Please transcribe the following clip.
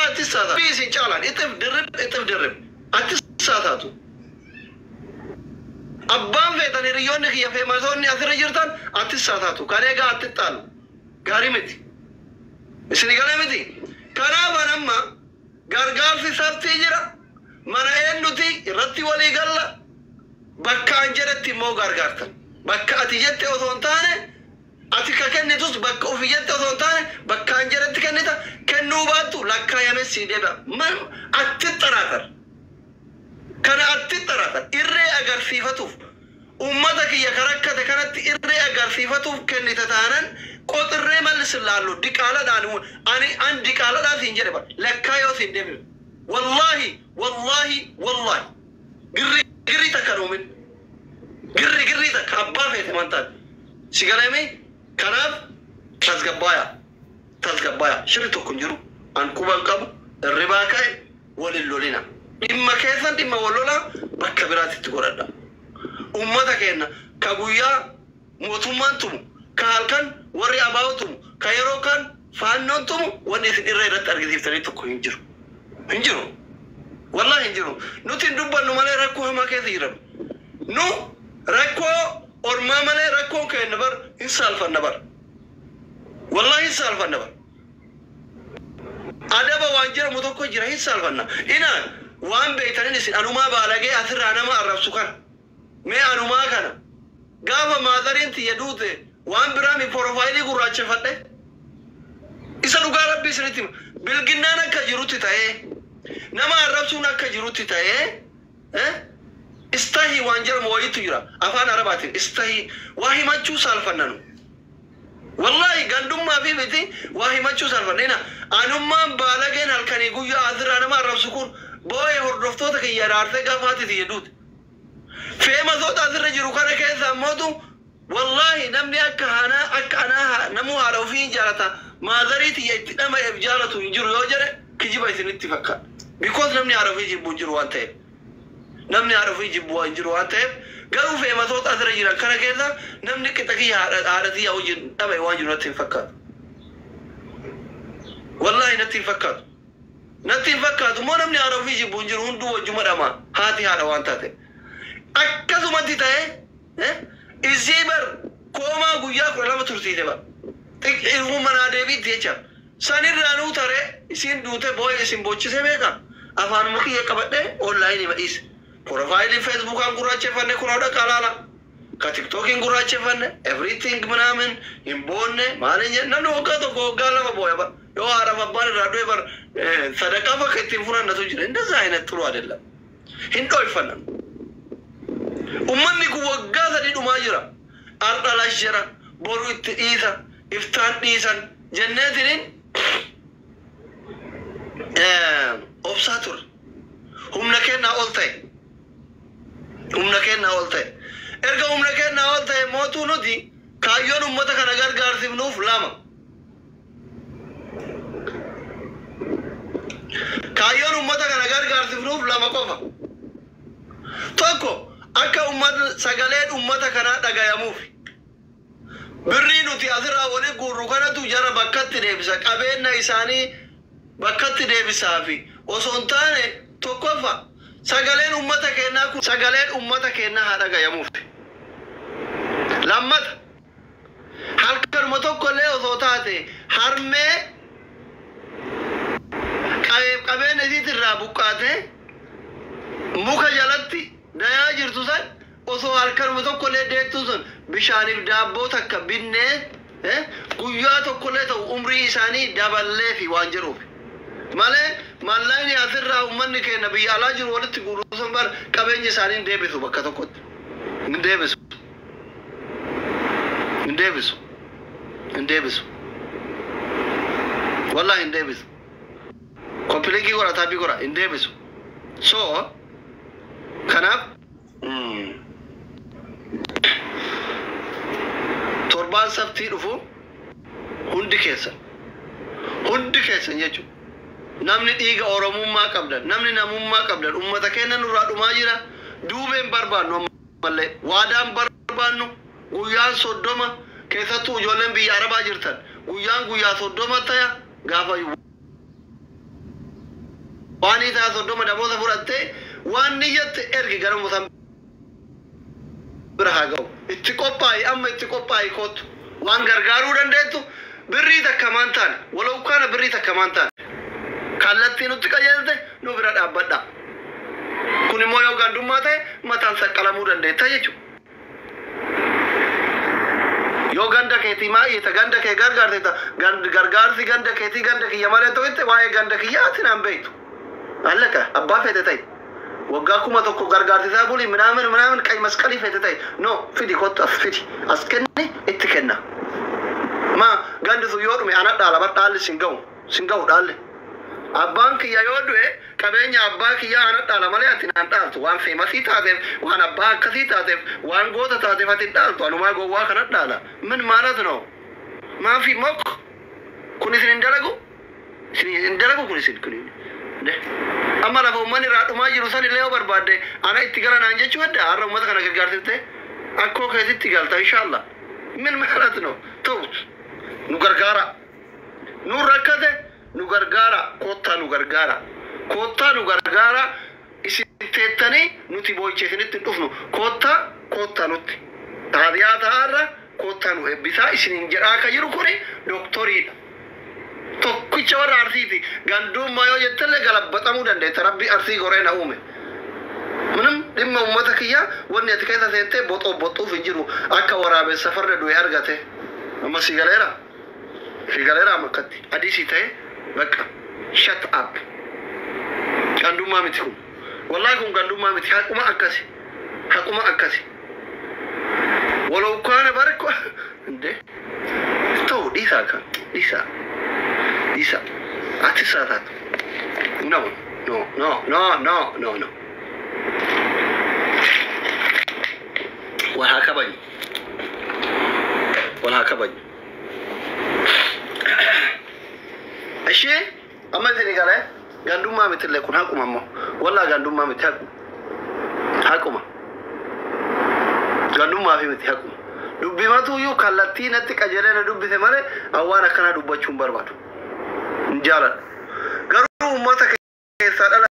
Attisaata isin caalaan ixif dirrib ixif dirrib attisaataatu. Abbaan feetan hiriyoonni kiyya feemasoonni asirra jirtan attisaataatu. Kan egaa attixxaalu gaarii miti. Isin galee miti. Kanaaf amma gargaarsi saftii jira. Mana eenyuti irratti walii galla. Bakka an jedhetti immoo gargaartan. Bakka ati jette osoo hin taane ati ka kennitus bakka ofii jette osoo hin taane bakka an jedhetti kennita. Kennuu baattu lakkaayame sii deebi'a. Atti xaraatar. Kana atti xaraatar. Irree agarsiifatuuf ummata kiyya ka rakkate kanatti irree agarsiifatuuf kennita taanan qoxirree mallis laallu diqaaladhaan ani an diqaaladhaan siin jedhe bara lakkaayoo siin deebi'a. Wallaahi wallaahi wallaahi girri girri takka nuumin girri girri takka abbaa feete mantaan si galeemi. Kanaaf tasgabbaaya tasgabbaaya shirri tokko hin jiru an quban qabu irribaa ka'e walin lolina dhimma keessan dhimma wal lolaa bakka biraatitti godhadha. Ummata keenya ka guyyaa mootummaan tumu ka halkan warri abaa'u tumu ka yeroo kan faannoon tumu wanni isin irra irratti argisiiftanii tokko hin jiru. Hin jiru. Wallahi hin jiru. Nuti hin dubbannu malee rakkoo hamaa keessa jiran. Nu rakkoo ormaa malee rakkoon keenya bar hin saalfanna bar. Wallahi hin saalfanna bar. Adaba waan jedhamu tokko jira hin saalfanna. Inaan waan beeytanin isin anumaa baalagee asirraa nama arrabsu kana. Mee anumaa kana. Gaafa maazariin tiyya duute waan biraa mi porofaayilii gurraacheffadhe. Isa dhugaa rabbii isinitti hima. Bilginnaan akka jirutti ta'ee nama arrabsuun akka jirutti ta'ee istahii waan jedhamu wayiitu jira afaan arabaatiin istahii waa himachuu saalfannanu. Wallahi gandummaa fi miti waa himachuu saalfanna. Anummaan baalageen halkanii guyyaa asirraa nama arrabsu kun boo'ee hordoftoota kiyya raarsee gaafa haati tiyya duute. Feemasoota asirra jiru kana keessa ammootu wallahi namni akka hanaa akka anaa namuu haadha ofii hin jaalata maazarii tiyya itti dhama'eef jaalatu hin jiru yoo jedhe kijiba isinitti fakkaata. Because namni haadha ofii jibbu hin jiru waan ta'eef. Namni haadha ofii jibbu hin jiru waan ta'eef garuu feemasoota asirra jiran kana keessa namni qixa kiyya haadha tiyya wajjin dhama'e waan jiru natti hin fakkaatu. Wallahi natti hin fakkaatu. Natti hin fakkaatu immoo namni haadha ofii jibbu hin jiru hunduu wajjuma dhama haati haadha waan taate. Akkasumatti ta'ee isii bar koomaa guyyaa 12 tursiise bar. Xiqqeeffuu manaa deebiitti jecha. Sanirraa nuu taree isiin duute boo'ee isin boochise beekaa? Afaanuma kiyya qabadhee onlaayinii madhiise. Profaayilii feesbuukaan gurraacheffanne kunoo dhaqaa laala. Ka tiktookiin gurraacheffanne everything ምናምን hin boonne maaliin jedhe namni waggaa tokko waggaa lama booya bar. Yoo haadhaaf abbaan irraa du'e bar sadaqaa bakka ittiin fudhannatu jira. እንደዛ አይነት ጥሩ አይደለም. Hin dhoyfannan. Ummanni kun waggaa sadii dhumaa jira. Har'a lash jira. Boru itti dhiisa. Iftaan dhiisan. Jenneetiniin obsaa turre. Humna kennaa ol ta'e. Humna kennaa ol ta'e. Erga humna kennaa ol ta'e mootuu nuti kaayyoon ummata kana gargaarsifnuuf lama. Kaayyoon ummata kana gargaarsifnuuf lama qofa. Tokko akka ummata sagaleen ummata kanaa dhagayamuuf. Birrii nuti asirraa waliin guurru kanatu jara bakkatti deebisa. Qabeenya isaanii bakkatti deebisaa fi osoo hin taane tokkoffa sagaleen ummata keenyaa kun sagaleen ummata keenyaa haa dhagayamuuf. Lammata halkanuma tokko illee osoo taate harmee qabeenya isiitirraa buqqaatee muka jalatti dayaa jirtu san osoo halkanuma tokko illee deettu sun bishaaniif daabboo takka binnee guyyaa tokko illee ta'u umrii isaanii daballee fi waan jedhuuf. Malee maallaqni asirraa uummanni keenya biyya alaa jiru walitti guuruu sun bar qabeenya isaanii hin deebisu bakka tokkotti. Hin deebisu. Hin deebisu. Hin deebisu. Wallahi hin deebisu. Kompilikii godha taabii godha hin deebisu. So kanaaf torbaan sabtii dhufu hundi keessan jechuudha. Namni dhiiga Oromummaa qabdan, namni namummaa qabdan, ummata keenya nurraa dhumaa jira. Duubeen barbaannu ammallee waadaan barbaannu guyyaan 30 keessattuu ijoolleen biyya Arabaa jirtan guyyaan guyyaa 30 taya gaafa Waan hiitaa 30 damoota fudhattee waan niyyatte ergi gara mutan bira haa ga'u. Itti qophaa'i, amma itti qophaa'i, kootu. Waan gargaaruu dandeettu birrii takka maan taane, walau kana birrii takka maan taane. Kallattii nutti qajeelte nu bira dhaabbadha. Kun immoo yoo gandummaa ta'e mataan saqqalamuu dandeetta jechuudha. Yoo ganda keetii maayita ganda kee gargaarteta, gargaarsi ganda keetii ganda kiyya malee ta'utti waa'ee ganda kiyya ati naan beektu. Allaka abbaa feete ta'e. Waggaa 1000 gargaarsisaa buli minaamin minaamin qay masqalii feete ta'e. No, fidi, kottu, as fidi, as kenni, itti kenna. Ma gandi sun yoo dhume ana dhaala bar, dhaalli sin ga'u, sin ga'u dhaalli. Abbaan kiyya yoo du'e qabeenya abbaa kiyyaa ana dhaala malee ati naan dhaaltu. Waan famous taateef, waan abbaa akkasii taateef, waan goota taateef ati hin dhaaltu. Anumaa gowwaa kana dhaala. Min maalat no? Maafi mok? Kun isin hin dalagu? Isin hin dalagu kun isin kun. Amma lafa uummanni irraa dhumaa jiru san illee yoo barbaadde ana itti gara naan jechuu hedda. Har'a uummata kana gargaarsifte akkoo keetitti galta inshallah. Min maalat no? Ta'ut nu gargaara. Nu rakkate nu gargaara, kottaa nu gargaara, kottaa nu gargaara. Isin teettanii nuti boo'icha isinitti hin dhufnu. Kottaa, kottaa nutti taadiyaa ta'arra, kottaa nu eebbisaa isinin jedhaa ka jiru kuni doktoriidha. Tokkicha warra Arsiiti. Gandummaa yoo jettallee galabbaxamuu dandeetta. Rabbi Arsii goree na uume. ምንም dhimma uummata kiyyaa wanni ati keessa seentee boxoo boxuuf hin jiru, akka waraabessa farda du'e argate. Amma si galeera, si galeera. Amma akkatti adii si ta'e bakka shut up. Gandummaa miti kun, wallahi kun gandummaa miti, haquma akkasi, haquma akkasi. Walau kaana barko እንዴ ተው፣ dhiisaa kan dhiisaa, dhiisaa, አትሳሳቱ። No, no, no, no, no, no, no. Wal haa kabajnu, wal haa kabajnu. Ishee amma isin galee gandummaa mitillee kun haquma immoo, wallaa gandummaa miti, haquma, haquma. Gandummaa fi miti, haquma. Dubbimatu iyyuu kallattii natti qajeelee na dubbise malee awwaan akkanaa dubbachuu hin barbaadu, hin jaaladhu. Garuu uummata keessaa dhala